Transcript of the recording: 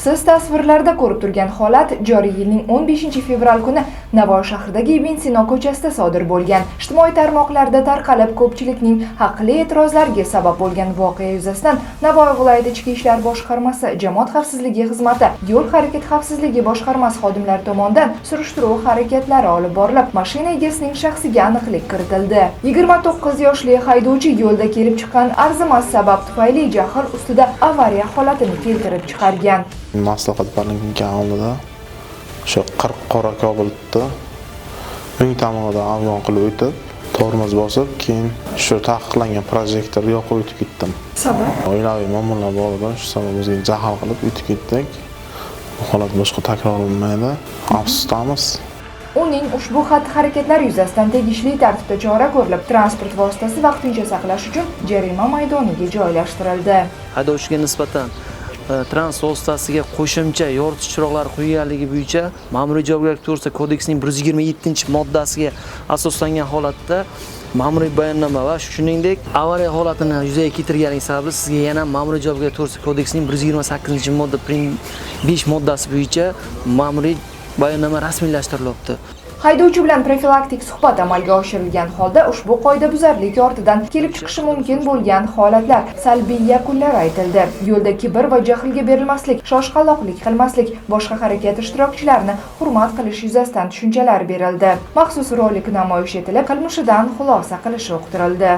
Siz tasvirlarda ko'rib turgan holat joriy yilning 15 fevral kuni Navoiy shahridagi Ibn Sino ko'chasida sodir bo'lgan. Ijtimoiy tarmoqlarda tarqalib, ko'pchilikning haqli e'tirozlariga sabab bo'lgan voqea yuzasidan Navoiy viloyati Ichki ishlar boshqarmasi Jamoat xavfsizligi xizmati yo'l harakati xavfsizligi boshqarmasi xodimlari tomonidan surishtiruv harakatlari olib borilib, mashina egasining shaxsiga aniqlik kiritildi. 29 yoshli haydovchi yo'lda kelib chiqqan arzimas sabab tufayli jahl ustida avariya holatini keltirib chiqargan. Maslahat poliklinikani oldida o'sha 40 qora Cobaltni o'ng tomonidan обгон qilib o'tib, tormoz bosib, keyin shu taqiqlangan projektor yoqib o'tib ketdim. Sabab? Oilaviy muammolar bor edi, shu sabab o'ziga jahl qilib o'tib ketdik. Bu holat boshqa takrorlanmaydi. Afsusdamiz. Uning ushbu xatti-harakatlari yuzasidan tegishli tartibda chora ko'rilib, transport vositasi vaqtincha saqlash uchun jarima maydoniga joylashtirildi. Haydovchiga nisbatan transport vositasiga qo'shimcha yoritish chiroqlari qo'yganligi bo'yicha Ma'muriy javobgarlik to'g'risida kodeksning 127-moddasiga asoslangan holatda ma'muriy bayonnoma va shuningdek avariya holatini yuzaga keltirganligi sababli sizga yana Ma'muriy javobgarlik to'g'risida kodeksning 128-modda prim 5 moddasi bo'yicha ma'muriy bayonnoma rasmiylashtirilyapti. Haydovchi bilan profilaktik suhbat amalga oshirilgan holda ushbu qoidabuzarlik ortidan kelib chiqishi mumkin bo'lgan holatlar, salbiy yakunlar aytildi. Yo'lda kibr va jahlga berilmaslik, shoshqaloqlik qilmaslik, boshqa harakat ishtirokchilarini hurmat qilish yuzasidan tushunchalar berildi. Maxsus rolik namoyish etilib, qilmishidan xulosa qilishi uqtirildi.